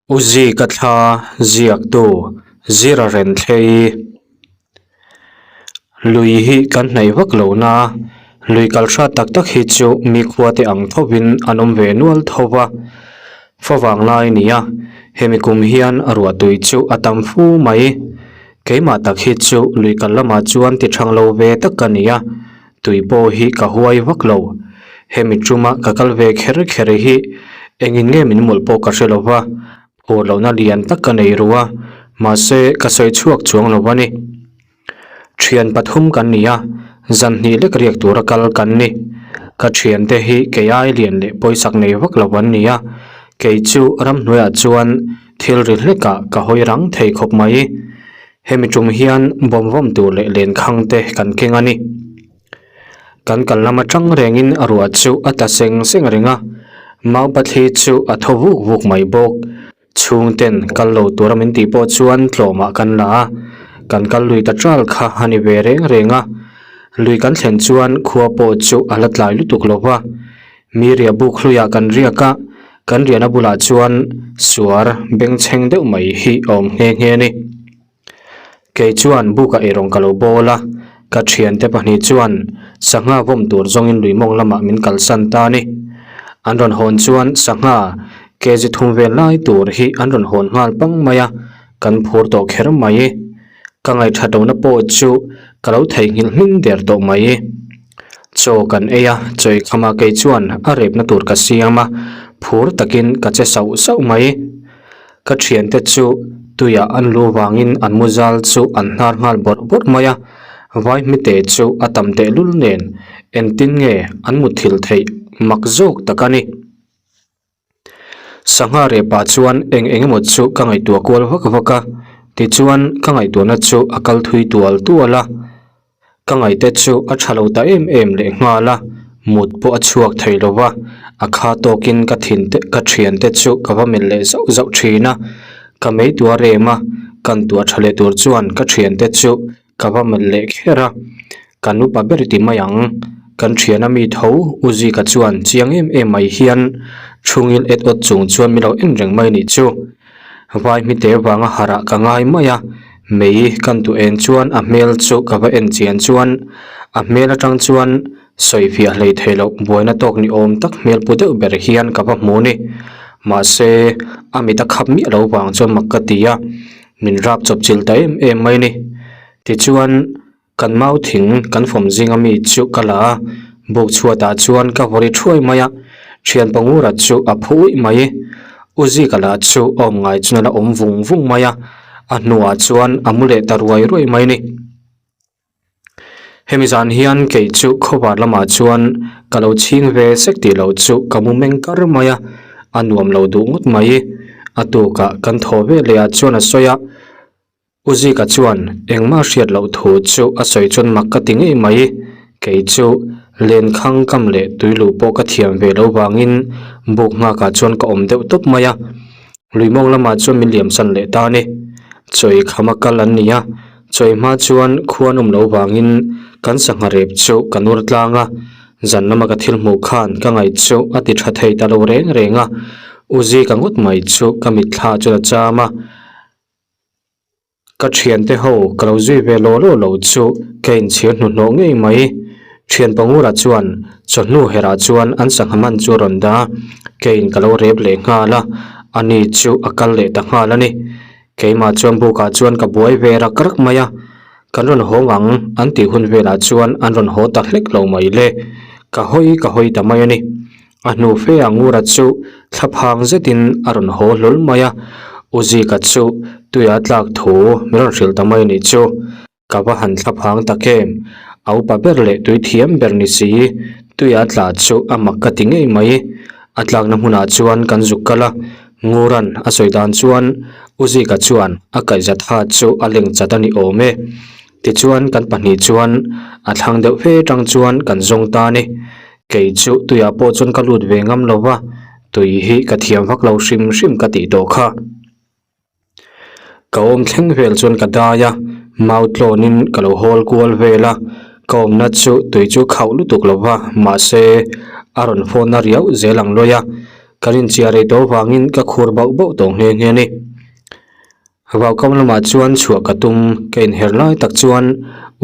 U Zika thla ziaktu Zira Renthlei Lui hi kan hnaih vak lo na, lui kal hrat tak tak hi chu mi khuate ang thovin an awm ve nual tho va. Favang lai nia, hemi kum hian a ruahtui chu a tam fu mai. Keimah tak hi chu lui kal lamah chuan ti thang lo ve tak ka ni a, Tui pawh hi ka huai vak lo. Hemi tuma ka kal ve kher kher hi engin nge min mawlh pawh ka hre lo va, phur lohna lian tak ka nei ru a, mahse ka sawi chhuak chuang lo a ni. Thian pathum kan ni a, zan hnih lek riak tura kal kan ni. Ka thiante hi kei ai lian leh pawisak nei vak lo an ni a, kei chu ramhnuaiah chuan thil ri hlekah ka hawi rang thei khawp mai. Hemi tum hian bawm vawm tur leh lenkhang te kan keng a ni. Kan kal lam atang rengin a ruah chu a tla seng seng reng a, mau pathli chu a thaw vuk vuk mai bawk. Chhungten kal lo tura min tih pawh chuan tlawmah kan la a, kan kal lui ta tral kha a ni ve reng reng a. Lui kan thlen chuan khua pawh chu a la tlai lutuk lo va, mi riah buk hluiah kan riak a, Kan riahna bulah chuan suar bengchheng deuh mai hi a awm nghe nghe a ni. Kei chuan buk ah eirawng ka lo bawl a, ka thiante pahnih chuan sangha vawm tur zawngin lui mawng lamah min kalsan ta a ni. An rawn hawn chuan sangha kg thum vel lai tur hi an rawn hawn nghal pang mai a, kan phur tawh kher mai. Ka ngaihṭhat lohna pawh chu ka lo theihnghilh hming der tawh mai. Chaw kan ei a, chawi khama kei chuan a repna tur ka siam a, phur takin ka che sauh sauh mai. Ka thiante chu tuiah an lu vangin an mu zal chu an hnar nghal bawrh bawrh mai a, vai hmite chu a tam tehlul nen engtin nge an muthilh theih mak zawk tak a ni. Sangha rehpah chuan eng eng emaw chu ka ngaihtuah kual vak vak a, tichuan ka ngaihtuahna chu a kal thui tual tual a. Ka ngaihte chu a tha lo ta em em leh nghal a, mut pawh a chhuak thei lo va, a kha tawkin ka thin te ka thiante chu ka va melh leh zauh zauh thin a. Ka meitua rem a, kan tuah tha leh tur chuan ka thiante chu Ka va melh leh kher a, kan upa ber ti mai ang. Kan thiana mi tho U Zika chuan chiang em em mai hian chhungil et awt chung chuan min lo en reng mai nih chu. Vai hmite vanga harh ah ka ngai mai a, mei kan duh en chuan a hmel chu ka va en chian chuan a hmel atang chuan sawifiah hlei thei loh buaina tawk ni awm tak hmel pu deuh ber hian ka va hmu ni. Mahse a mit a khap miah lo vang chuan mak ka ti a. Min rap chawp chilh ta em em mai ni. Tichuan, kan mau thing kan fawm zinga mi chu ka la a, buk chhuatah chuan ka vawri thuai mai a, thian pangura chu a phu uih mai. U Zika lah chu a awm ngai chuan a la awm vung vung mai a, a hnuah chuan a mu leh ta ruai ruai mai ni. Hemi zan hian kei chu khawvar lamah chuan ka lo chhing ve sek tih loh chu ka mu meng kar mai a, a nuam lo duh ngawt mai. A tukah kan thaw ve leh ah chuan a sawi a, U Zika chuan engmah hriat loh thu chu a sawi chuan mak ka ti ngei mai. Kei chu lenkhang kam leh tuiluh pawh ka thiam ve lo vangin buk nghakah chuan ka awm deuh tawp mai a, lui mawng lamah chuan min liamsan leh ta a ni. Chawi khama kal an ni a. Chawi hma chuan khuan awm lo vangin kan sangha rep chu ka nur tlang a, zan lama ka thil hmuh khan ka ngaih chu a ti tha thei ta lo reng reng a, U Zika ngawt mai chu ka mitthla chuan a cham a, ka thiante ho ka lo zui ve law law lo chu ka inchhir hnuhnawh ngei mai. Thian Pangura chuan chawhnu herah chuan an sangha man chu a rawn dah a, keiin ka lo rep leh nghal a, ani chu a kal leh ta nghal a ni. Keimah chuan bukah chuan ka buai ve rak rak mai a, kan rawn haw ngang an tih hun velah chuan an rawn haw ta hlek lo mai le, ka hawi ka hawi ta mai a ni. A hnu fe ah Ngura chu thlaphang zetin a rawn haw hlawl mai a, U Zika chu tuia tlak thu min rawn hrilh ta mai a nih chu. Ka va han thlaphang tak em? A upa ber leh tui thiam ber ni si, tuia tla chu a mak ka ti ngei mai. A tlakna hmunah chuan kan zuk kal a, Nguran a sawi dan chuan U Zika chuan a kaihzat ha chu a leng chat a ni awm e. Tichuan kan pahnih chuan a thlang deuh fe tang chuan kan zawng ta a ni. Kei chu tuiah pawh chuan ka lut ve ngam lo va, tui hi ka thiam vak lo hrim hrim ka tih tawh kha. Ka awm thleng vel chuan ka dai a, mau tlawnin ka lo hawl kual vel a, ka awmna chu tui chu khauh lutuk lo va, mahse a rawn fawn na riau zel ang lawi a. Kan inchiah rei tawh avangin ka khur bauh bauh tawh nghe nghe a ni. Vaukam lamah chuan chhuah ka tum, ka inher lai tak chuan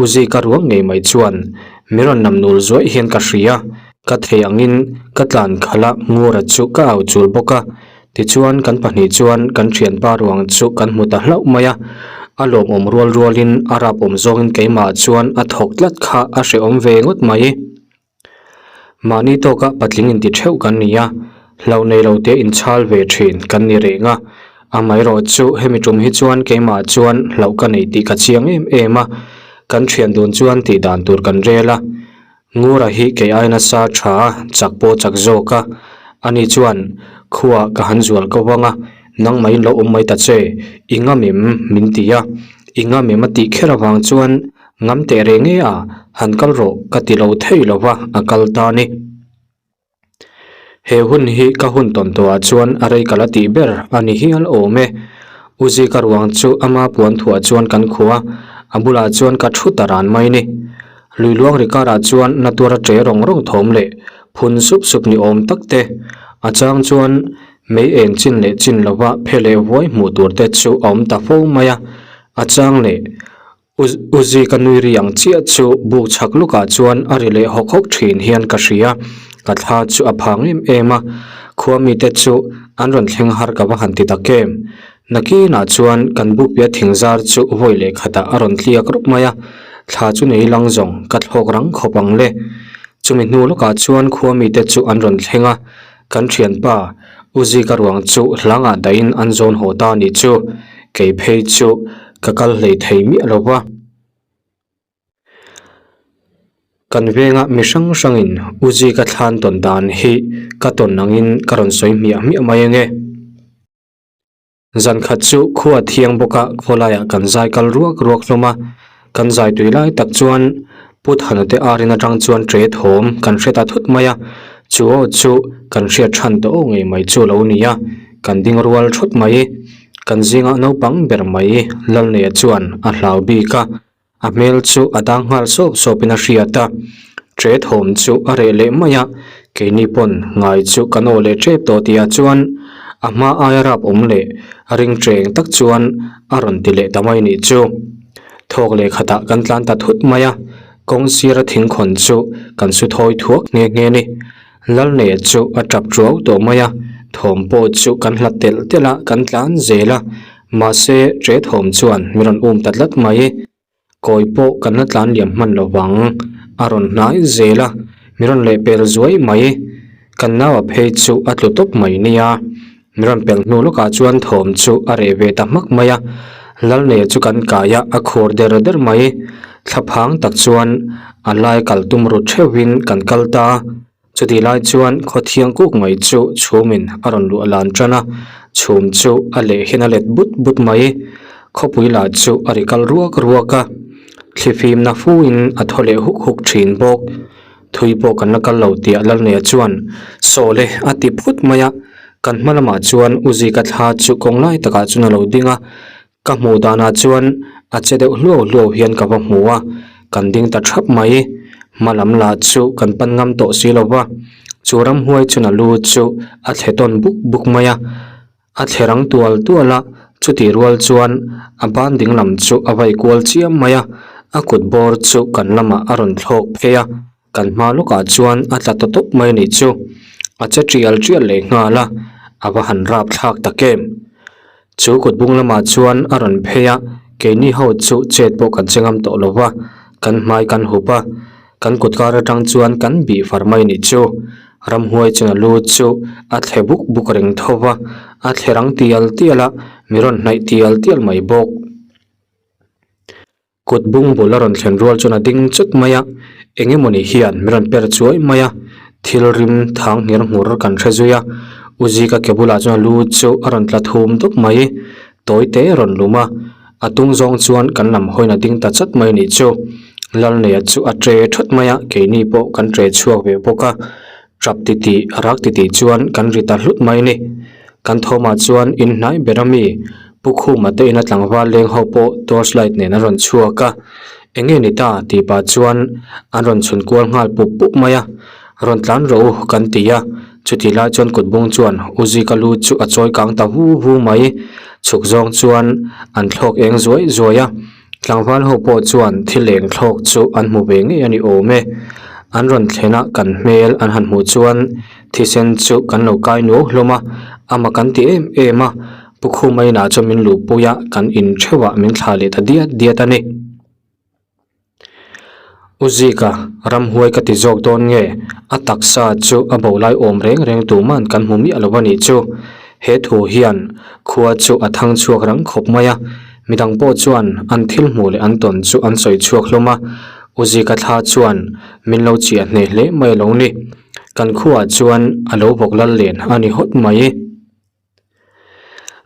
U Zika ruang ngei mai chuan min rawn nam nul zuaih hian ka hria. Ka thei angin ka tlan khalh a, Ngura chu ka au chul bawk a. Tichuan kan pahnih chuan kan thianpa ruang chu kan hmu ta hlauh mai a, a lawmawm rual rualin a rapawm zawngin keimah chuan a thawk tlat kha a hrehawm ve ngawt mai. Mahni tawka patling inti theuh kan ni a, hlauh nei lo te inchhal ve thin kan ni reng a, amaherawh chu hemi tum hi chuan keimah chuan hlauh ka nei tih ka chiang em em a, kan thian dun chuan tih dan tur kan rel a. Ngura hi kei ai nasa tha a, chak pawh chak zawk a, ani chuan khuaah ka han zual ko vang a, nangmah in lo awm mai ta che, i ngam em min ti a, i ngam em a tih kher avang chuan Ngam teh reng e a, han kal rawh ka ti lo thei lo va, a kal ta a ni. He hun hi ka hun tawn tawhah chuan a rei ka la tih ber a ni hial awm e. U Zika ruang chu ama puan thuah chuan kan khuh a, a bulah chuan ka thu ta ran mai ni. Lui luang ri karah chuan na tuar a ṭe rawng rawng thawm leh phun sup sup ni awm tak te, a chang chuan mei eng chin leh chin lova phe leh vuai hmuh tur te chu a awm ta fo mai a, a chang leh Uzi ka nui ri ang chiah chu buk chhak lukah chuan a ri leh hawk hawk thin hian ka hria, ka thla chu a phang em em a, khua mite chu an rawn thleng har ka va han ti tak em. Nakinah chuan kan buk piah thing zar chu vawi leh khatah a rawn tliak rawp mai a, thla chu nei lang zawng ka thlawk rang khawp ang le. Chumi hnu lawkah chuan khua mite chu an rawn thleng a, Kan thianpa, U Zika ruang chu hlangah dahin an zawn haw ta anih chu, kei phei chu ka kal hlei thei miah lo va. Kan venga mi hrang hrangin U Zika thlan tawn dan hi ka tawn angin ka rawn sawi hmiah hmiah mai ange. Zan khat chu khua thiang bawk a khawlaiah kan zai kal ruak ruak hlawm a, kan zai tui lai tak chuan Pu Thana te arin atang chuan ṭe thawm kan hre ta thut mai a, chu aw chu kan hriat than tawh aw ngei mai chu lo ni a, kan ding rual thut mai. Kan zingah naupang ber mai Lalneia chuan a hlau bik a. A hmel chu a dang nghal sawp sawpin a hriat a, ṭe thawm chu a reh leh mai a, keini pawn ngai chu kan aw leh ṭep tawh tihah chuan a hma aia rap awm leh ring ṭeng tak chuan a rawn ti leh ta mai nih chu. Thawk leh khatah kan tlan ta thut mai a, kawng sira thingkhawn chu kan su thawi thuak nghe nghe a ni. Lalneia chu a ṭap ṭuau tawh mai a, thawm pawh chu kan hlat telh telh a, kan tlan zel a, mahse ṭe thawm chuan min rawn um ta tlat mai. Kawi pawh kan la tlan liam hman lo vang, a rawn hnai zel a, min rawn lehpel zuai mai. Kan naua phei chu a tlu tawp mai nia. Min rawn pelh hnu lawkah chuan thawm chu a reh ve ta hmak mai a, Lalneia chu kan kai a, a khur der der mai. Thlaphang tak chuan a lai kal tum ru theuhin kan kal ta a, chutih lai chuan khawthiang kuk mai chu chhumin a rawn luah lan tan a, chhum chu a leh hian a let but but mai. Khawpui lah chu a ri kal ruak ruak a, thlifimna fuin a thaw leh huk huk thin bawk. Thui pawh kan la kal lo tih Lalneia chuan Saw le a ti phut mai a, kan hma lamah chuan U Zika thla chu kawng lai takah chuan a lo ding a, ka hmuh danah chuan a che deuh hluau hluau hian ka va hmu a, kan ding ta thap mai. Hma lam lah chu kan pan ngam tawh si lo va, chu ramhuai chuan a lu chu a thle tawn buk buk mai a. A thler ang tual tual a, chutih rual chuan a ban ding lam chu a vai kual chiam mai a, a kut bawr chu kan lamah a rawn thlawk phei a, kan hma lawkah chuan a tla ta tawp mai a nih chu. A che tial tial leh nghal a, a va han rap thlak tak em. Chu kut bung lamah chuan a rawn phei a, keini ho chu chet pawh kan che ngam tawh lo va, kan hmai kan hup a, Kan kut kar atang chuan kan bih far mai nih chu. Ramhuai chuan a lu chu a thle buk buk reng tho va, a thle rang tial tial a, mi rawn hnaih tial tial mai bawk. Kut bung bul a rawn thlen rual chuan a ding chut mai a, eng emawni hian mi rawn per chuai mai a, thil rim thang ngher nghur kan hre zui a, U Zika ke bulah chuan a lu chu a rawn tla thum dup mai. Tawi te rawn lum a, a tung zawng chuan kan lam hawiin a ding ta chat mai nih chu. Lalneia chu a ṭe ṭhawt mai a, keini pawh kan ṭe chhuak ve bawk a. Ṭap titih, rak titih chuan kan ri ta hlut mai ni. Kan thawmah chuan in hnai ber a mi, Pu Khuma te ina tlangval leng ho pawh torch light nen an rawn chhuak a. Eng nge ni ta? tih pah chuan an rawn chhun kual nghal pup pup mai a. Rawn tlan rawh u kan ti a. Chutih lai chuan kut bung chuan U Zika lu chu a chawi kang ta hu hu mai. Chhuk zawng chuan an thlawk eng zuai zuai a. Tlangval ho pawh chuan thil eng thlawk chu an hmu ve ngei a ni awm e. An rawn thlen a kan hmel an han hmuh chuan thisen chu kan lo kai nuau hlawm a, ama kan ti em em a, Pu Khuma inah chuan min luhpui a, kan in theuh ah min thlah leh ta diat diat a ni. U Zika, ramhuai ka ti zawk dawn nge? A taksa chu a bo lai awm reng reng tuman kan hmu miah lo a nih chu. He thu hian khua chu a thang chhuak rang khawp mai a, midang pawh chuan an thil hmuh leh an tawn chu an sawi chhuak hlawm a. U Zika thla chuan min lo chiah hneh hle mai lo ni. Kan khuaah chuan a lo bawk lal len a ni hawt mai.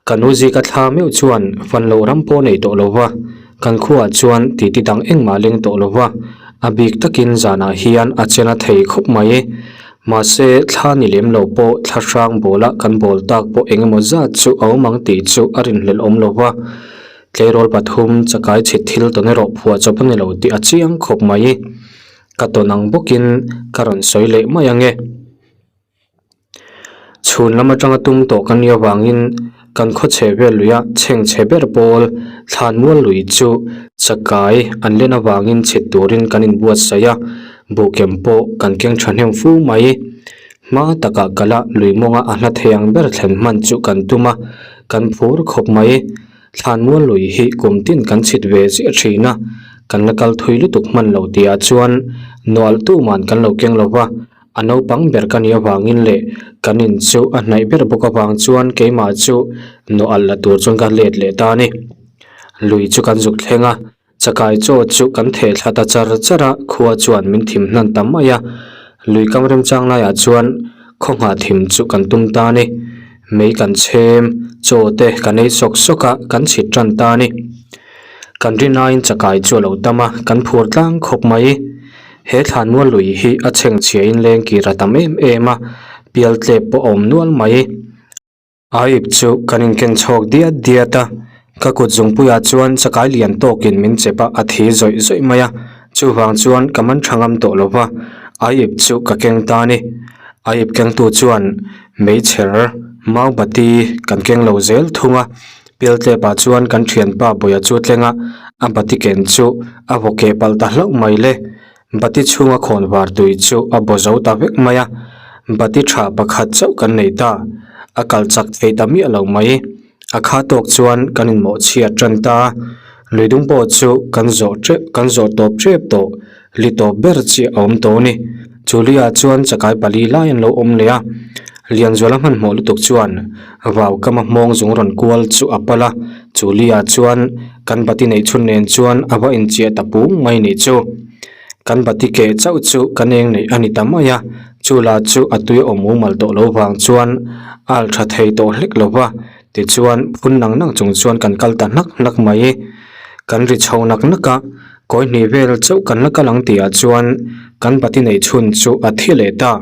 Ka nu zika thla meuh chuan fan loh ram pawh nei tawh lo va, kan khuaah chuan titi dang engmah leng tawh lo va, a bik takin zanah hian a chen a thei khawp mai. Mahse, thla ni lem lo pawh thla hrang bawla kan bawl tak pawh eng emaw zat chu a awm ang tih chu a rinhlelh awm lo va, tleirawl pathum chakai chhit thil tawn erawh phuah chawp a ni lo tih a chiang khawp mai. Ka tawn ang bawkin ka rawn sawi leh mai ang e. Chhun lam atanga tum tawh kan nih avangin kan khaw chhe vel luia chheng chhe ber pawl thlanmual lui chu chakai an len avangin chhit turin kan inbuatsaih a, buhkem pawh kan keng thahnem fu mai. Hma takah kala lui mawnga a hla thei ang ber thlen hman chu kan tum a, kan phur khawp mai. Thlanmual lui hi kum tin kan chhit ve ziah thin a, kan la kal thui lutuk hman lo tihah chuan nual tuman kan lo keng lo va. A naupang ber ka nih avangin leh kan in chu a hnaih ber bawk avang chuan keimah chu nawh alh la tur chuan ka let leh ta a ni. Lui chu kan zuk thleng a, chakai chaw chu kan theh thla ta char char a, khua chuan min thim hnan ta mai a. Lui kam remchang laiah chuan khaw nghah thim chu kan tum ta a ni. Mei kan chhem, chaw te kan ei sawk sawk a, kan chhit tan ta a ni. Kan rin aiin chakai chu a lo tam a, kan phur tlang khawp mai. He thlanmual lui hi a chhengchhiain lengkir a tam em em a, pial tlep pawh a awm nual mai. A ip chu kan inken chhawk diat diat a, ka kut zungpuiah chuan chakai lian tawkin min chep a, a thi zawih zawih mai a, chuvang chuan ka man tha ngam tawh lo va, a ip chu ka keng ta a ni. A ip kengtu chuan meichher, mau bati kan keng lo zel thung a, pial tlepah chuan kan thianpa Bawia chu tleng a, a bati ken chu a vaw keh palh ta hlauh mai le. Bati chhunga khawn var tui chu a baw zo ta vek mai a, bati tha pakhat chauh kan nei ta, a kal chak thei ta miah lo mai. A kha tawk chuan kan inmawh chhiat tan ta a, lui dung pawh chu kan zawh tep kan zawh tawp tep tawh, li tawp ber chiah a awm tawh a ni. Chu liah chuan chakai pali lai an lo awm leh a, Lianzuala hmanhmawh lutuk chuan vau kama hmawng zung rawn kual chu a pal a, chu liah chuan kan bati neih chhun nen chuan a va inchiah ta pung mai nih chu. Kan bati keh chauh chu kan eng neih a ni ta mai a, chu la chu a tui a awm mumal tawh lo vang chuan a al tha thei tawh hlek lo va, tichuan phun nang nang chung chuan kan kal ta hnak hnak mai. Kan ri chho nak nak a, kawi hnih vel chauh kan la kal ang tihah chuan kan bati neih chhun chu a thi leh ta.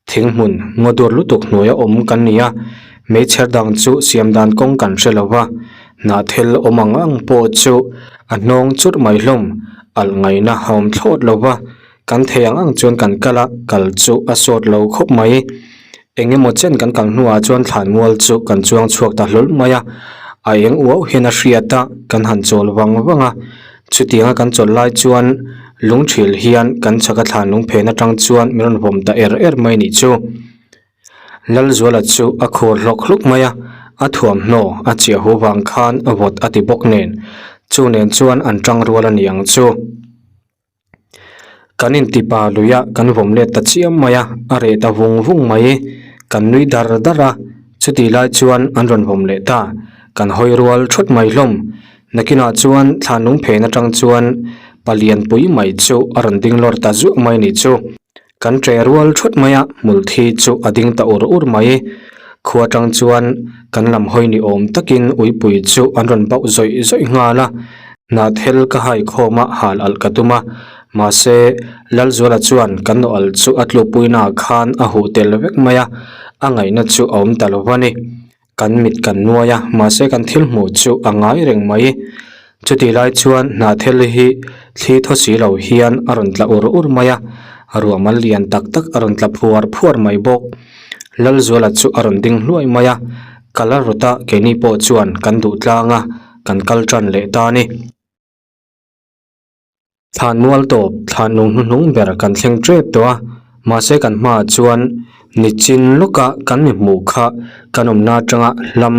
Thing hmun ngaw dur lutuk hnuaia awm kan ni a, meichher dang chu siam dan kawng kan hre lo va, hnahthel awm ang ang pawh chu a hnawng churh mai hlawm, alh ngaihna a awm thlawt lo va, kan thei ang ang chuan kan kal a, kal chu a sawt lo khawp mai. Eng emaw chen kan kal hnuah chuan thlanmual chu kan chuang chhuak ta hlawl mai a, a eng uau hian a hriat a, kan han chawl vang vang a. Chutianga kan chawlh lai chuan lungthil hian kan chhaka thlan lungphen atang chuan min rawn vawm ta er er mai nih chu. Lalzuala chu a khur hlawk hlawk mai a, a thuamhnaw a chiah hu vang khan a vawt a ti bawk nen, chu nen chuan an tang rual a ni ang chu. Kan intipa luia kan vawm let ta chiam mai a, a reh ta vung vung mai. Kan nui dar dar a, chutih lai chuan an rawn vawm leh ta. Kan hawi rual thawt mai hlawm. Nakinah chuan thlan lungphen atang chuan palianpui mai chu a rawn ding lawr ta zuah mai nih chu. Kan ṭe rual ṭhut mai a, hmulthi chu a ding ta ur ur mai. Khua ṭang chuan kan lam hawi ni awm takin uipui chu an rawn bauh zawih zawih nghal a. Hnahthel ka hai khawm a, hal alh ka tum a. Mahse, Lalzuala chuan kan nawh alh chu a tlukpuinaah khan a huh tel vek mai a, a ngaihna chu a awm ta lo va ni. Kan mit kan nuai a, mahse kan thil hmuh chu a ngai reng mai. Chutih lai chuan hnahthel hi thli thaw si lo hian a rawn tla ur ur mai a, ruahmal lian tak tak a rawn tla phuar phuar mai bawk. Lalzuala chu a rawn ding hluai mai a, kal a rawt a keini pawh chuan kan duh tlang a, kan kal tan leh ta a ni. Thlan mual tawp, thlan lung hnuhnung ber kan thleng tep tawh a, mahse kan hmaah chuan nichin lawka kan mi hmuh kha kan awmna atanga hlam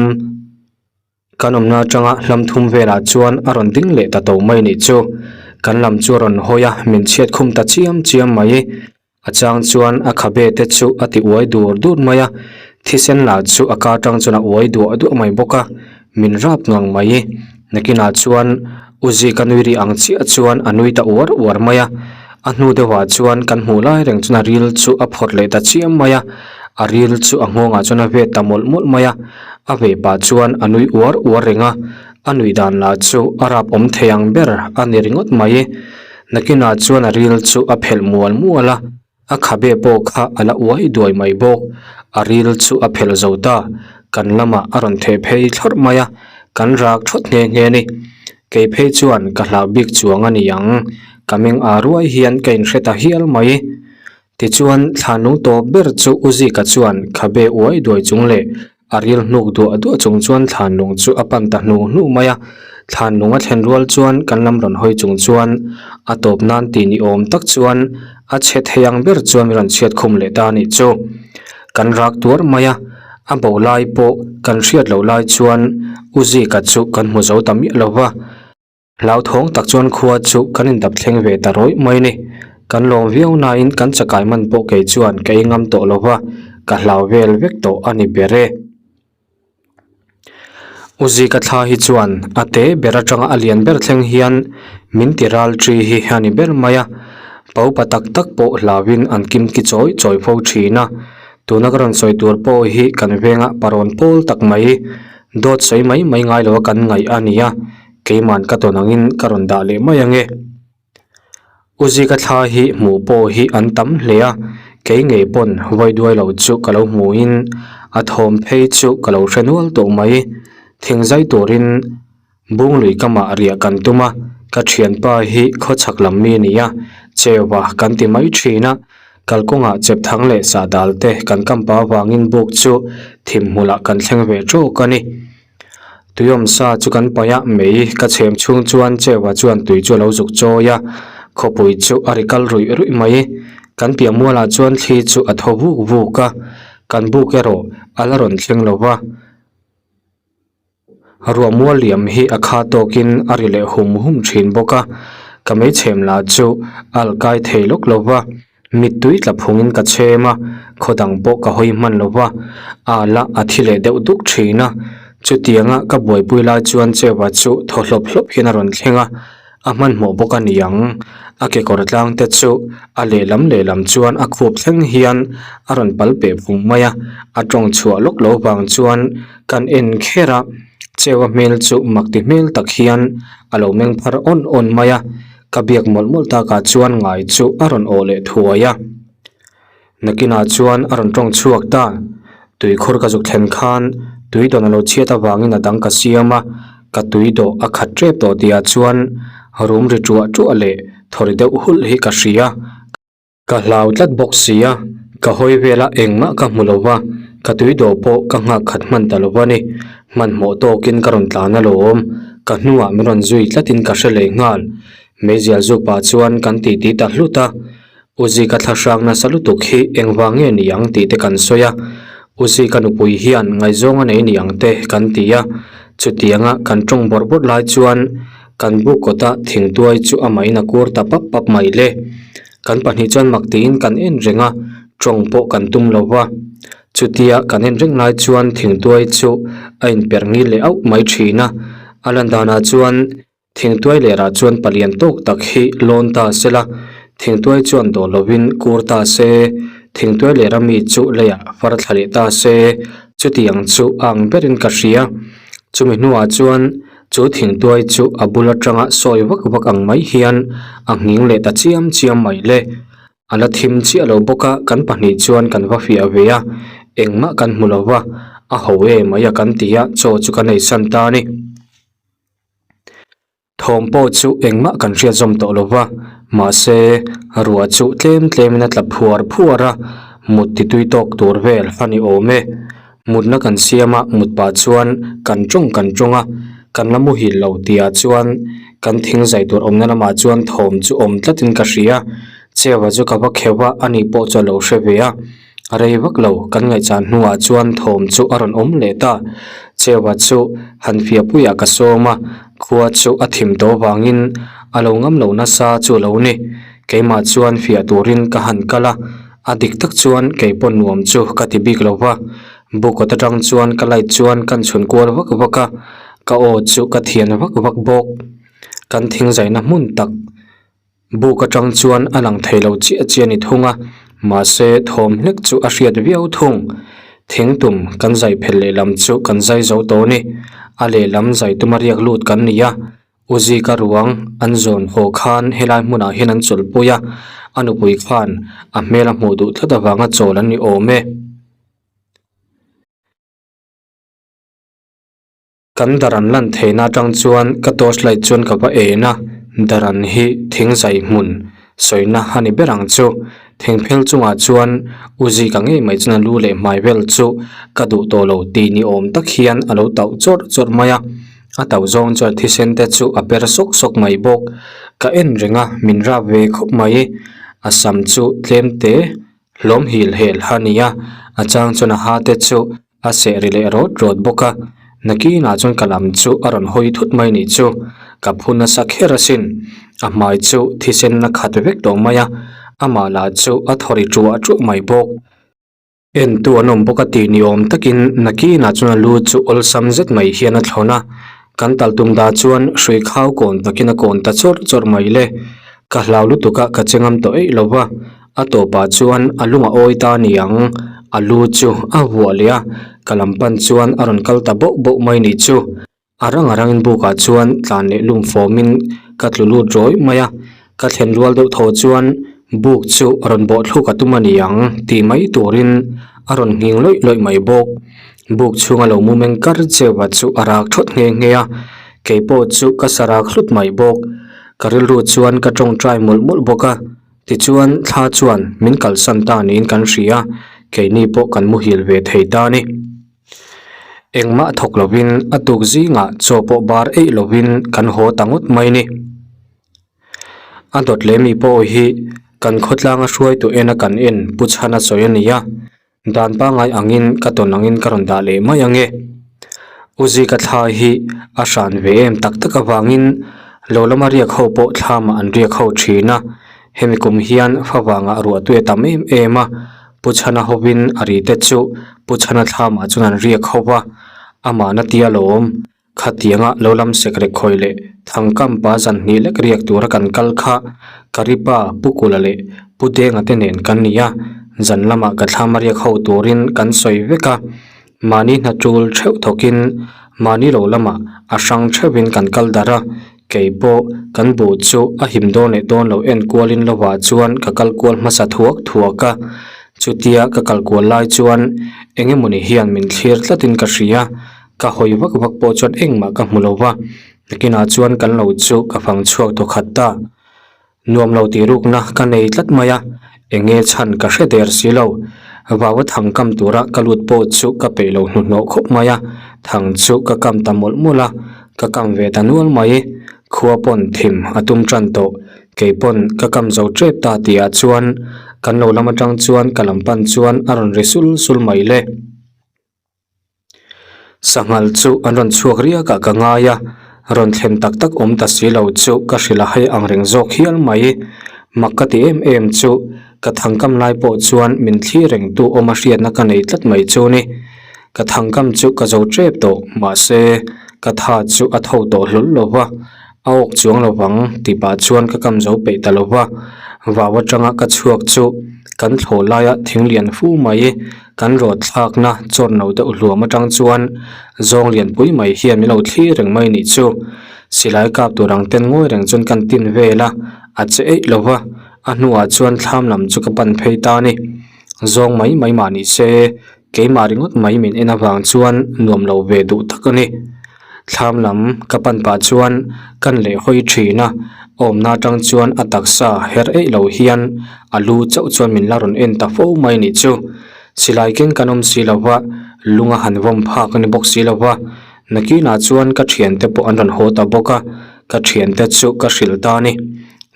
kan awmna atanga hlam thum velah chuan a rawn ding leh ta to mai nih chu. Kan lam chu a rawn hawi a, min chhiat khum ta chiam chiam mai. A chang chuan a khabe te chu a ti uai dur dur mai a, thisen lah chu a ka tang chuan a uai duah duah mai bawk a, min rap ngang mai. Nakinah chuan U Zika nui ri ang chiah chuan a nui ta uar uar mai a, a hnu deuhah chuan kan hmuh lai reng chuan a ril chu a phawrh leh ta chiam mai a, a ril chu a nghawngah chuan a vet ta mawlh mawlh mai a, a veh pah chuan a nui uar uar reng a, a nuih dan lah chu a rap awm thei ang ber a ni ringawt mai. Nakinah chuan a ril chu a phelh mual mual a, a khabe pawh kha a la uai duai mai bawk. A ril chu a phelh zo ta, kan lamah a rawn theh phei thlawrh mai a, kan rak thawt nghe nghe a ni. Kei phei chuan ka hlau bik chuang a ni ang, ka meng a ruai hian ka inhre ta hial mai. Tichuan, thlanlung tawp ber chu U Zika chuan khabe uai duai chung leh a ril hnuk duah duah chung chuan thlanlung chu a pan ta hnu hnu mai a. Thlanlung a thlen rual chuan kan lam rawn hawi chung chuan a tawp nan ti ni awm tak chuan a chhe thei ang ber chuan min rawn chhiat khum leh ta a nih chu. Kan rak tuar mai a, a bo lai pawh kan hriat loh lai chuan U Zika chu kan hmu zo ta miah lo va. Hlauthawng tak chuan khua chu kan indap thleng ve ta rawih mai ni. Kan lawm viau nain kan chakai man pawh kei chuan ka ei ngam tawh lo va, ka hlau vel vek tawh a ni ber e. U Zika thla hi chuan a te ber atanga a lian ber thleng hian min ti ral ṭi hi a ni ber mai a, paupa tak tak pawh hlauin an kim ki chawi chawi fo ṭhin a. Tuna ka rawn sawi tur pawh hi kan venga parawn pawl tak mai, dawt sawi mai mai ngai lo a kan ngaih a ni a. Keiman ka tawn angin ka rawn dah leh mai ange. U Zika thla hi hmuh pawh hi an tam hle a, kei ngei pawn vawi duai lo chu ka lo hmuhin a thawm phei chu ka lo hre nual tawh mai. Thing zai turin Bunglui kamah riah kan tum a, ka thianpa hi khawchhak lam mi a ni a, cheua kan ti mai thin a, kalkawngah chepthang leh sahdal te kan kampa avangin buk chu thim hmulah kan thleng ve tawk a ni. Tuiawm sa chu kan paih a, mei ka chhem chhung chuan Cheua chuan tui chu a lo zuk chawi a, khawpui chu a ri kal ruih ruih mai. Kan piah mualah chuan thli chu a thaw vuk vuk a, kan buk erawh a la rawn thleng lo va. Ruah mual liam hi a kha tawkin a ri leh hum hum thin bawk a, ka mei chhem lah chu a alkai thei lawk lo va. Mittui tla phungin ka chhem a, khaw dang pawh ka hawi hman lo va, a la a thi leh deuh duk thin a. Chutianga ka buaipui lai chuan Cheua chu thaw hlawp hlawp hian a rawn thleng a, a hmanhmawh bawk a ni ang. A kekawr tlang te chu a lehlam lehlam chuan a khup thleng hian a rawn pal peh phung mai a, a tawng chhuah lawk lo vang chuan kan en kher a, Cheua hmel chu mak ti hmel tak hian a lo meng phar awn awn mai a. Ka biak mawlh mawlh takah chuan ngai chu a rawn awh leh thuai a. Nakinah chuan a rawn tawng chhuak ta. Tuikhur ka zuk thlen khan tui dawn a lo chhiat avangin a dang ka siam a, ka tui dawh a khat tep tawh tihah chuan rum ri ṭuah ṭuah leh thaw ri deuh hulh hi ka hria. Ka hlau tlat bawk si a, ka hawi vela engmah ka hmu lo va, ka tui dawh pawh ka nghak khat hman ta lo va ni. Hmanhmawh tawkin ka rawn tlan alawm, ka hnuah min rawn zui tlatin ka hre leh nghal. Meizial zuk pah chuan kan titi ta hlut a, U Zika thla hrang nasa lutuk hi engvang nge ni ang tih te kan sawi a, U Zika nupui hian ngaihzawng a nei ni ang te kan ti a, chutianga kan tawng bawrh bawrh lai chuan kan buk kawta thingtuai chu amahin a kur ta pap pap mai le. Kan pahnih chuan mak tiin kan en reng a, tawng pawh kan tum lo va. Chutia kan en reng lai chuan thingtuai chu a inperh ngil leh auh mai thin a. A lan danah chuan thingtuai lerah chuan palian tawk tak hi lawn ta se la, thingtuai chuan dawh lovin kur ta se, thingtuai lera mi chu leiah far thla leh ta se, chutiang chu a ang berin ka hria. Chumi hnuah chuan Chu thingtuai chu a bul atanga sawi vak vak ang mai hian a nghing leh ta chiam chiam mai le. A la thim chiah lo bawk a, kan pahnih chuan kan va fiah ve a, engmah kan hmu lo va, a ho e mai a kan ti a, chaw chu kan ei san ta a ni. Thawm pawh chu engmah kan hriat zawm tawh lo va, mahse ruah chu tlem tlemin a tla phuar phuar a. Mut ti tui tawk tur vel a ni awm e. Mutna kan siam a, mut pah chuan kan tawng kan tawng a, kan la muhil lo tihah chuan kan thing zai tur awmna lamah chuan thawm chu awm tlatin ka hria. Cheua chu ka va kheuh a, ani pawh chu a lo hre ve a. Rei vak lo kan ngaihchan hnuah chuan thawm chu a rawn awm leh ta. Cheua chu han fiahpuiah ka sawm a, khua chu a thim tawh avangin a lo ngam lo nasa chu a lo ni. Keimah chuan fiah turin ka han kal a, a dik tak chuan kei pawh nuam chu ka ti bik lo va. Bukawt atang chuan ka light chuan kan chhun kual vak vak a, ka aw chu ka thian vak vak bawk. Kan thingzaina hmun tak buk atang chuan a lang thei lo chiah chiah a ni thung a, mahse thawm hlek chu a hriat viau thung. Thingtum kan zai phelh lehlam chu kan zai zo tawh a ni. A lehlam zai tuma riak lut kan ni a. U Zika ruang an zawn haw khan helai hmunah hian an chawlhpui a, a nupui khan a hmel a hmuh duh tlat avanga chawl an ni awm e. Kan dar an lan theihna atang chuan ka torchlight chuan ka va en a, dar an hi thing zai hmun sawina a ni ber ang chu. Thingphel chungah chuan U Zika ngei mai chuan a lu leh hmai vel chu ka duh tawh lo tih ni awm tak hian a lo tauh chawrh chawrh mai a. A tauh zawng chuan thisen te chu a per sawk sawk mai bawk. Ka en reng a, min rap ve khawp mai. A sam chu tlem te hlawm hil hel a ni a, a chang chuan a ha te chu a seh ri leh rawt rawt bawk a. Nakinah chuan ka lam chu a rawn hawi thut mai nih chu. Ka phu nasa kher asin. A hmai chu thisen a khat vek tawh mai a, amah lah chu a thaw ri ṭuah ṭuah mai bawk. Entu an awm bawk a tih ni awm takin nakinah chuan a lu chu awlsam zet mai hian a thlawn a, kan tal tum dah chuan hrui khau kawn takin a kawn ta chawrh chawrh mai le. Ka hlau lutuk a ka che ngam tawh eih lo va, a tawpah chuan a lung a awi ta ni ang, a lu chu a vuah leh a, ka lam pan chuan a rawn kal ta boh boh mai nih chu. A rang a rangin bukah chuan tlan leh lum fawmin ka tlu lut rawih mai a, ka thlen rual deuh thaw chuan buk chu rawn bawh thluk a tum a ni ang tih mai turin a rawn nghing lawih lawih mai bawk. Buk chhunga lo mu meng kar cheuha chu a rak thawt nghe nghe a, kei pawh chu ka sa rak hlut mai bawk. Ka rilru chuan ka tawngtai mawlh mawlh bawk a, tichuan thla chuan min kalsan ta niin kan hria, keini pawh kan muhil ve thei ta a ni. Engmah thawk lovin a tuk zingah chaw pawh bar eih lovin kan haw ta ngawt mai ni. A dawt leh mi pawh hi kan khawtlanga hruaitu ena kan en Pu Chhana sawi a ni a, dan pangngai angin ka tawn angin ka rawn dah leh mai ange. U Zika thla hi a hran ve em tak tak avangin lo lama riak ho pawh thlamah an riak ho thin a, hemi kum hian favangah ruahtui a tam em em a, Pu Chhana hovin a ri te chu Pu Chhana thlamah chuan an riak ho va, amah na tia lo awm. Khatianga lo lam sekrek khawi leh Thangkampa zan hnih lek riak tura kan kal kha Karipa, Pu Kula leh Pu Denga te nen kan ni a, zan lamah ka thlam a riak ho turin kan sawi vek a. Mahni hna tul theuh thawkin mahni lo lamah a hrang theuhin kan kal darh a, kei pawh kan buh chu a him dawn leh dawn lo en kualin lovah chuan ka kal kual hmasa thuak thuak a, chutia ka kal kual lai chuan eng emawni hian min thlir tlatin ka hria, ka hawi vak vak pawh chuan engmah ka hmu lo va, nakinah chuan kan lo chu ka fang chhuak thawkhat ta. Nuam lo tih rukna ka nei tlat mai a, eng nge chhan ka hre der si lo. Vaua thang kam tura ka lut pawh chu ka peih lo hnuhnawh khawp mai a, thang chu ka kam ta mawlh mawlh a, ka kam ve ta nual mai. Khua pawn thim a tum tan tawh, kei pawn ka kam zo tep ta tihah chuan kan lo lam atang chuan ka lam pan chuan a rawn ri sul sul mai le. Sanghal chu an rawn chhuak riak ah ka ngai a, rawn thlen tak tak awm ta si lo chu ka hrilh a hei ang reng zawk hial mai. Mak ka ti em em chu ka thangkam lai pawh chuan min thlir reng tu awm a hriatna ka nei tlat mai chu ni. Ka thangkam chu ka zo tep tawh mahse ka tha chu a tho tawh hlawl lo va, a awk chuang lo vang tih pah chuan ka kam zo peih ta lo va. Vau atanga ka chhuak chu kan thlawh laia thing lian fu mai. Kan rawt thlakna chawt no deuh hluam atang chuan zawng lianpui mai hian min lo thlir reng mai nih chu. Silai kap tur ang ten ngawi reng chuan kan tin vel a, a che eih lo va, a hnuah chuan thlam lam chu ka pan phei ta a ni. Zawng mai mai mah ni se, keimah ringawt mai min en avang chuan nuam lo ve duh tak a ni. Thlam lam ka pan pah chuan kan leh hawi thin a, awmna atang chuan a taksa her eih lo hian a lu chauh chuan min la rawn en ta fo mai nih chu. Silai keng kan awm si lo va, lung a han vawm phak a ni bawk si lo va, nakinah chuan ka thiante pawh an rawn haw ta bawk a, ka thiante chu ka hrilh ta a ni.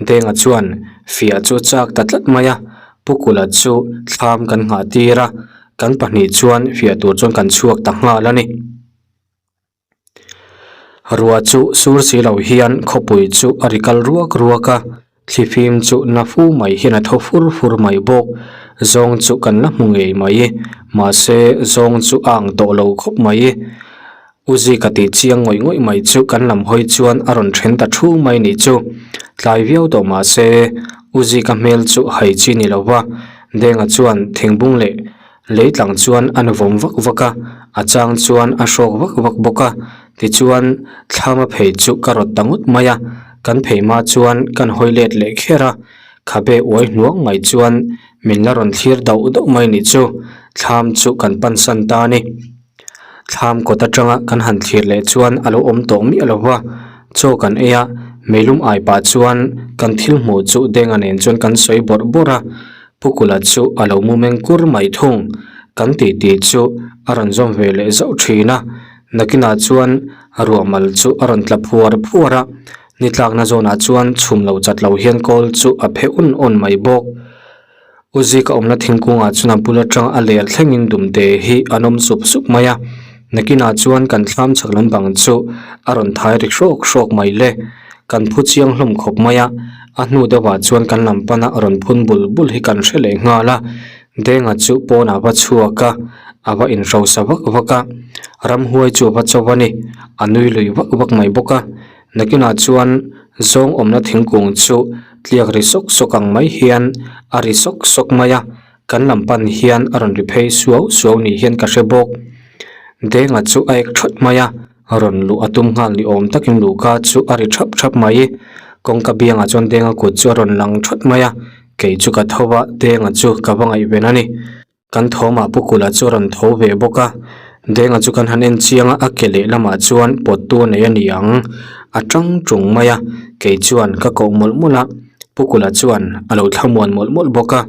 Denga chuan fiah chu chak ta tlat mai a, Pu Kula chu thlam kan nghah tir a, kan pahnih chuan fiah tur chuan kan chhuak ta nghal a ni. Ruah chu sur si lo hian khawpui chu a ri kal ruak ruak a, thlifim chu na fu mai hian a thaw fur fur mai bawk. Zawng chu kan la hmu ngei mai, mahse zawng chu a ang tawh lo khawp mai. U Zika tih chiang ngawih ngawih mai chu kan lam hawi chuan a rawn then ta thu mai nih chu. Tlai viau tawh mahse U Zika hmel chu hai chi ni lo va, Denga chuan thingbung leh Lei tlang chuan a nuvawm vak vak a, a chang chuan a hrawk vak vak bawk a, tichuan thlama phei chu ka rawt ta ngawt mai a, kan phei hma chuan kan hawi let leh kher a, khabe uai hnuang mai chuan min la rawn thlir dauh dauh mai nih chu, thlam chu kan pansan ta a ni. Thlam kawt atanga kan han thlir leh chuan a lo awm tawh miah lo va, chaw kan ei a, meilum ai pah chuan kan thil hmuh chu Denga nen chuan kan sawi bawrh bawrh a, Pu Kula chu a lo mu meng kur mai thung. Kan titi chu a rawn zawm ve leh zauh thin a, nakinah chuan ruahmal chu a rawn tla phuar phuar a, ni tlakna zawnah chuan chhum lo chat lo hian kawl chu a phe un un mai bawk. U Zika awmna thingkungah chuan a bul atang a ler thlengin dumte hi an awm sup sup mai a, nakinah chuan kan thlam chhak lampang chu a rawn thai ri hrawk hrawk mai le. Kan phu chiang hlawm khawp mai a, a hnu deuhah chuan kan lam pana rawn phun bul bul hi kan hre leh nghal a, Denga chu pawnah va chhuak a, a va inhrosa vak vak a, ramhuai chu a va cho a ni, a nui lui vak vak mai bawk a, nakinah chuan zawng awmna thingkung chu tliak ri sawk sawk ang mai hian a ri sawk sawk mai a, kan lam pan hian a rawn ri phei suau suau ni hian ka hre bawk. Denga chu a ek thawt mai a. Rawn luh a tum nghal ni awm takin luhka chu a ri thap thap mai. Kawngka biangah chuan Denga kut chu a rawn lang thawt mai a, kei chu ka tho va, Denga chu ka va ngaihven a ni. Kan thawmah Pu Kula chu a rawn tho ve bawk a, Denga chu kan han en chiang a, a ke lehlamah chuan pawttu a nei a ni ang, a tang tung mai a, kei chuan ka koh mawlh mawlh a, Pu Kula chuan a lo thlamuan mawlh mawlh bawk a.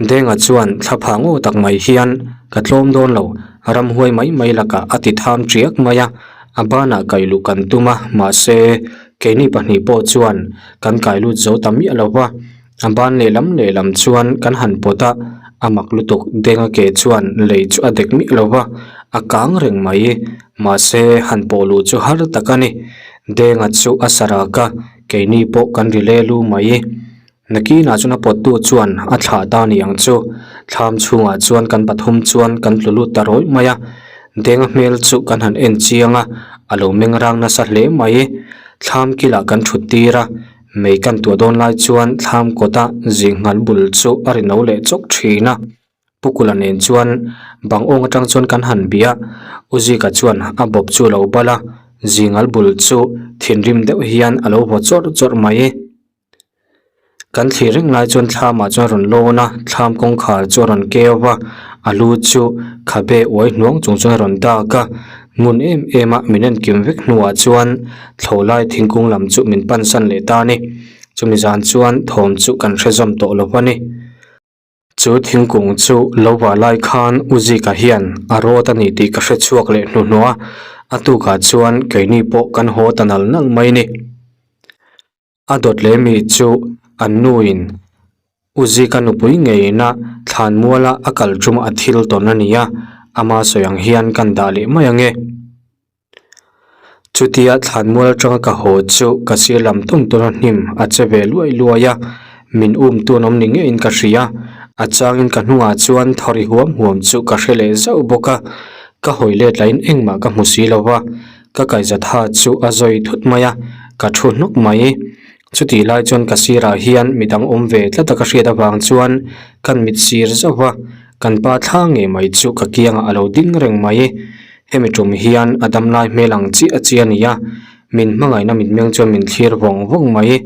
Denga chuan thla phah ngaw tak mai hian ka tlawm dawn lo, ramhuai mai mai lakah a ti tham tiak mai a, a banah kai luh kan tum a, mahse keini pahnih pawh chuan kan kai lut zo ta miah lo va, a ban lehlam lehlam chuan kan han pawt a, a mak lutuk Denga ke chuan lei chu a dek miah lo va, a kang reng mai, mahse han pawh luh chu har tak a ni, Denga chu a sarak a, keini pawh kan ri le lu mai. Nakinah chuan a pawttu chuan a thlah ta ni ang chu. Thlam chhungah chuan kan pathum chuan kan tlu lut ta rawih mai a. Denga hmel chu kan han en chiang a, a lo meng rang nasa hle mai. Thlam kilah kan thut tir a, mei kan tuah dawn lai chuan thlam kawta zinghal bul chu a ri no leh chawk thin a. Pu Kula nen chuan bang awng atang chuan kan han bia, U Zika chuan a bawp chu a lo bal a, zinghal bul chu thinrim deuh hian a lo vaw chawrh chawrh mai. Kan thlir reng lai chuan thlamah chuan a rawn lawn a, thlam kawngkhar chu a rawn keu va, a lu chu khabe uai hnuang chung chuan a rawn dak a, ngun em em a min en kim vek hnuah chuan thlawhlai thingkung lam chu min pansan leh ta a ni. Chumi zan chuan thawm chu kan hre zawm tawh lo a ni. Chu thingkung chu lo vah lai khan U Zika hian a rawt a ni tih ka hre chhuak leh hnuhnawh a, a tukah chuan keini pawh kan haw ta nal nal mai a ni. A dawt leh mi chu an nuin U Zika nupui ngeina thlanmuala a kal tum a thil tawn a ni a, ama sawi ang hian kan dah leh mai ang e. Chutia thlanmual atanga ka haw chu ka sir lam tawn tawn a hnim a che ve luai luai a, min um tu an awm ni ngeiin ka hria. A changin ka hnungah chuan thaw ri huam huam chu ka hre leh zauh bawk a, ka hawi let lahin engmah ka hmu si lo va. Ka kaihzatha chu a zawi thut mai a, ka thu hnawk mai. Chutih lai chuan ka sirah hian midang awm ve tlat a ka hriat avang chuan kan mit sir zauh va, kan pa thla ngei mai chu ka kiangah a lo ding reng mai. Hemi tum hian a damlai hmel ang chiah chiah a ni a, min hmangaihna mitmeng chuan min thlir vawng vawng mai.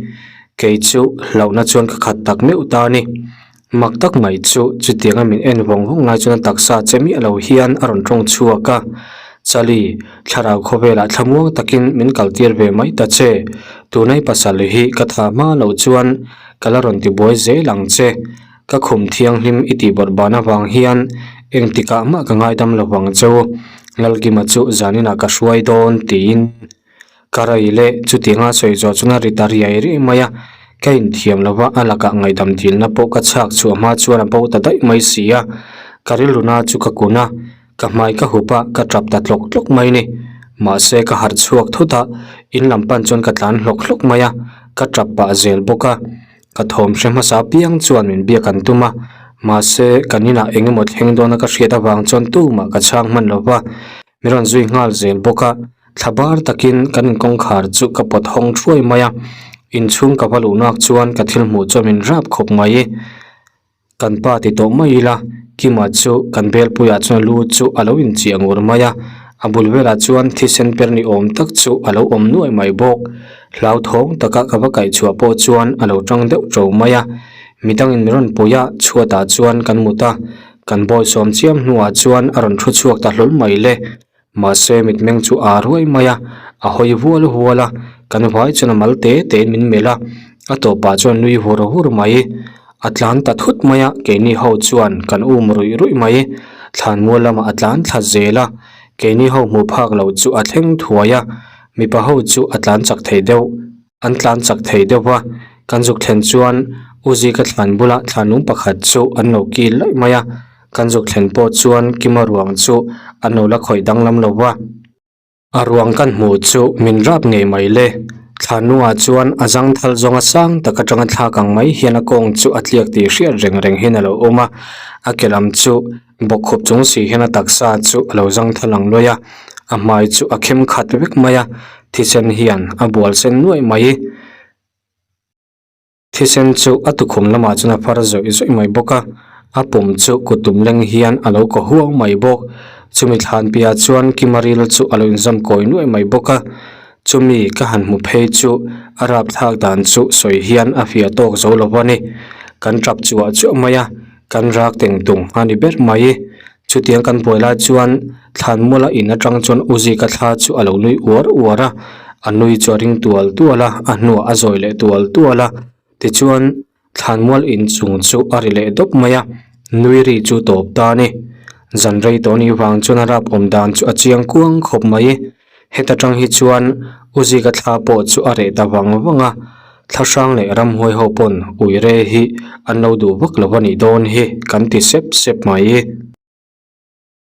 Kei chu hlauhna chuan ka khat tak meuh ta a ni. Mak tak mai chu chutianga min en vawng vawng lai chuan a taksa che miah lo hian a rawn tawng chhuak a. Chali, thlarau khawvelah thlamuang takin min kaltir ve mai ta che. Tunai pasal hi ka tha hma loh chuan ka la rawn tibuai zel ang che. Ka khum thianghlim i tih bawrh ban avang hian engtikah mah ka ngaidam lo vang cheu. Lalkima chu zaninah ka hruai dawn tiin ka rei leh chutianga sawi zawh chuan a ri ta riai riai mai a. Ka inthiam lova a lakah ngaihdam dilna pawh ka chhak chhuah hma chuan a bo ta daih mai si a. Ka rilruna chu ka kun a. Ka hmai ka hup a, ka tap ta tlawk tlawk mai ni. Mahse ka harh chhuak thut a, in lam pan chuan ka tlan hlawk hlawk mai a, ka tap pah zel bawk a. Ka thawm hre hmasa piang chuan min biak an tum a, mahse kan inah eng emaw thleng dawna ka hriat avang chuan tumah ka chhang hman lo va, min rawn zui nghal zel bawk a. Thla bar takin kan inkawngkhar chu ka pawt hawng thuai mai a, inchhung ka va luhnak chuan ka thil hmuh chuan min rap khawp mai. Kan pa ti tawh mai ila, Kima chu kan belpuiah chuan lu chu a lo inchiah ngur mai a, a bul velah chuan thisen per ni awm tak chu a lo awm nuai mai bawk. Hlauthawng taka ka va kaihchhuah pawh chuan a lo tang deuh ṭo mai a, midangin min rawn pui a, chhuatah chuan kan mut a, kan bawisawm chiam hnuah chuan a rawn thu chhuak ta hlawl mai le. Mahse mitmeng chu aa ruai mai a, a hawi hual hual a, kan vai chuan a mal te tein min melh a, a tawpah chuan nui hur hur mai. A tlan ta thut mai a, keini ho chuan kan um ruih ruih mai. Thlanmual lamah a tlan thla zel a, keini ho hmuh phak loh chu a thleng thuai a, mipa ho chu a tlan chak thei deuh. An tlan chak thei deuh va, kan zuk thlen chuan U Zika thlan bulah thlanlung pakhat chu an lo kil laih mai a, kan zuk thlen pawh chuan Kima ruang chu an lo la khawih danglam lo va. A ruang kan hmuh chu min rap ngei mai le, thlanlungah chuan a zangthal zawnga sang tak atanga thlak ang mai hian a kawng chu a tliak tih hriat reng reng hian a lo awm a, a ke lam chu Bawkkhup chung si hian a taksa chu a lo zangthal ang luai a, a hmai chu a khem khat vek mai a, thisen hian a bual sen nuaih mai. Thisen chu a tukhum lamah chuan a far zawih zawih mai bawk a, a pum chu kuttum leng hian a lo kaw huau mai bawk. Chumi thlan piahah chuan Kimaril chu a lo inzam kawi nuaih mai bawk a, chumi ka han hmu phei chu a rapthlak dan chu sawi hian a fiah tawk zo lo a ni. Kan tap chuah chuah mai a. Kan rak teng tung a ni ber mai. Chutiang kan buai lai chuan Thlanmuala in atang chuan U Zika thla chu a lo nui uar uar a, a nui chu a ring tual tual a, a hnuah a zawi leh tual tual a. Tichuan Thlanmual in chung chu a ri leh dawp mai a, nui ri chu tawp ta a ni. Zan rei tawh ni vang chuan a rap awm dan chu a chiang kuang khawp mai. Heta tang hi chuan U Zika thla pawh chu a reh ta vang vang a, thla hrang leh ramhuai ho pawn uire hi an lo duh vak lo a nih dawn hi kan ti sep sep mai.